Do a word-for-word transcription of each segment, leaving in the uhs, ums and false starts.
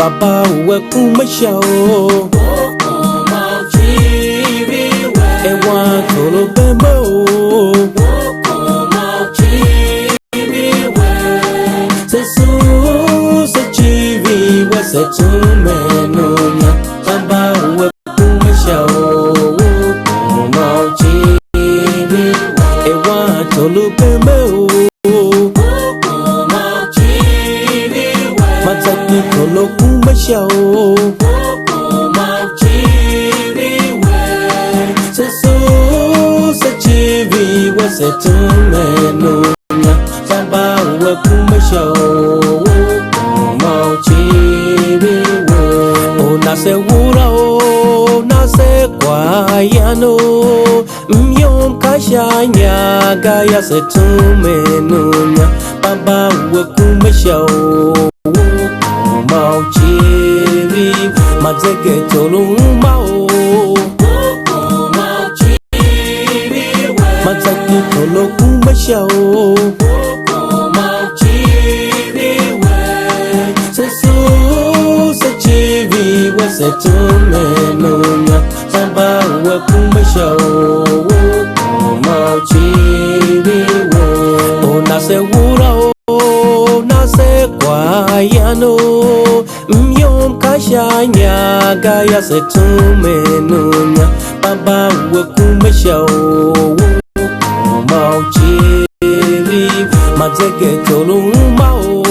Baba u we kuma sha o. E wan tôrô bembe o. Se su se civir we se tumen u nya. Baba u we kuma sha o. Kuma u civir we. E wan tôrô bembe o. Ma za ki tôrô kuma sha o. Se su se civir we se tumen u nya. Samba u we kuma sha o. Kuma u civir we. U na se wura o, na se kwaghyan o. Myom ka sha inya ga yô, se tumen u nya. Baba u we kuma sha o. Kuma u civir. Ma zegetor u uma o. Ma za ki tôrô kuma sha o. Se su se civir we se tumen u nya. Samba u we kuma sha o. Kuma u civir we. U na se wura o, na se kwaghyan o. Myom ka sha inya ga yô, se tumen u nya. Baba u we kuma sha o. Kuma u civir. Ma zegetor u uma o.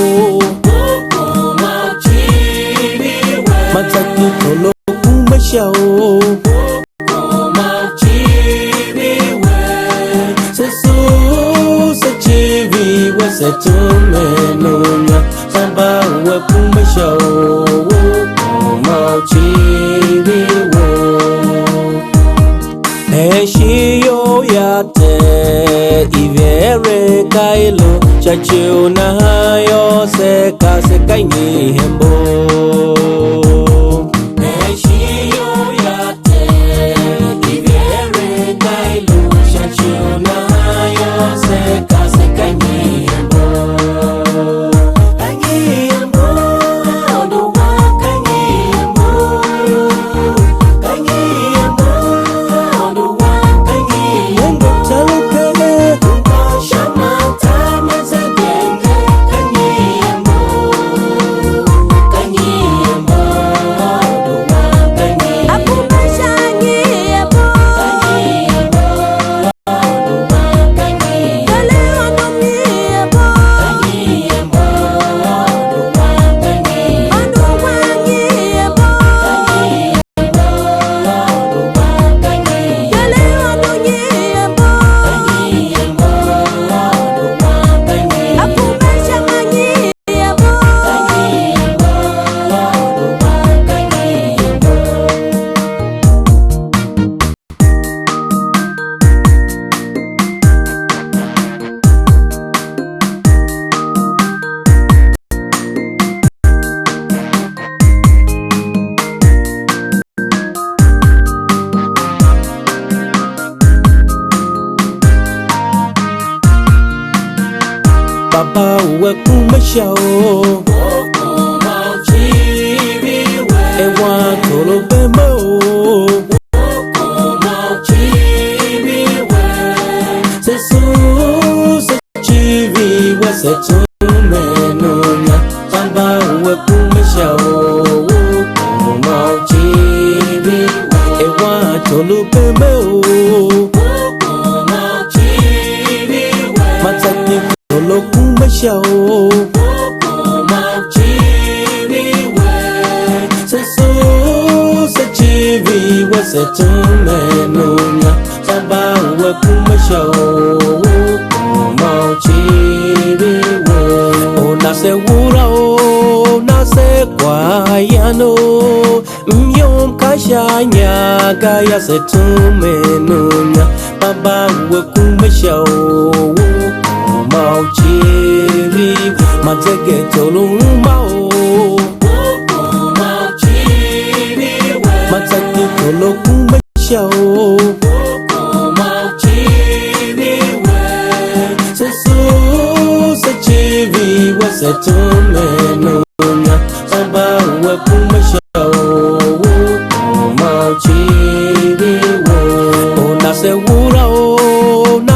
Ma za ki tôrô kuma sha o. Se su se civir we se tumen u nya. Samba u we kuma sha o. Kuma u civir we. Hen shi iyol ya Ter i ver eren ka i lu sha ci u nahan yô, se ka se ka nyi hembo? Hen shi iyol ya Ter i ver eren ka i lu sha ci u nahan yô, se ka se ka nyi hembo? Ka nyi hembo? Aôndo wam ka nyi hembo? Ka nyi hembo? Aôndo wam ka nyi hembo? Baba u we kuma sha o. E wan tôrô bembe o. Se su se civir we se tumen u nya. Samba u we kuma sha o. Kuma u civir we. E wan tôrô bembe o. Ma za ki tôrô kuma sha o. Se su se civir we se tumen u nya. Samba u we kuma sha o. Kuma u civir we. U na se wura o, na se kwaghyan o. Myom ka sha inya ga yô, se tumen u nya. Baba u we kuma sha o. Kuma u civir. Ma zegetor u uma o. Ma za ki tôrô kuma sha o. Se su se civir we se tumen u nya. Samba u we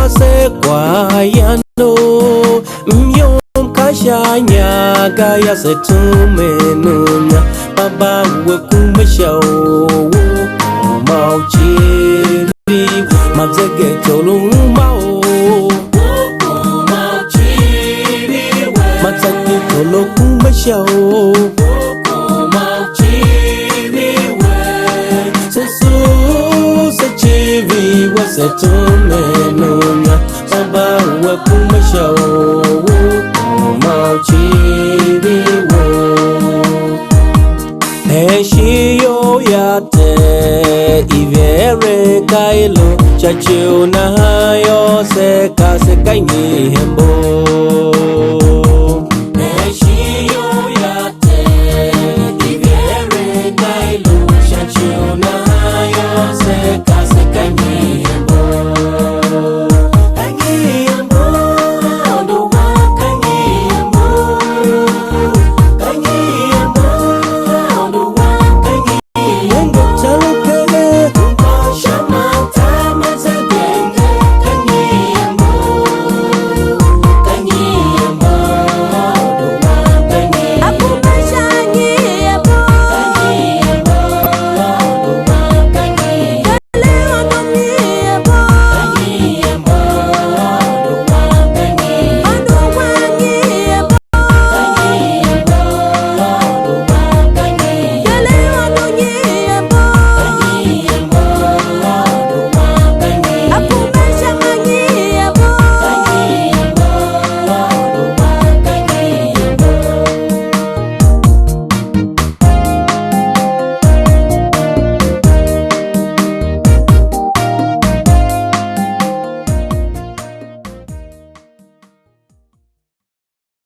se kwaghyan u myom ka sha inya ga yô, se tumen u inya. Baba, we kumbe sha u u kuma u civir we, ma zegetyô lu uma u, ma zegetyô lu kumbe sha u se sugh se civir we, se tumen u inya. Baba, we kumbe sha u u kuma u civir we. Hen shighe you yô, Ter, iveren ka i lu sha ci u nahan yô, se ka se ka nyi hembo?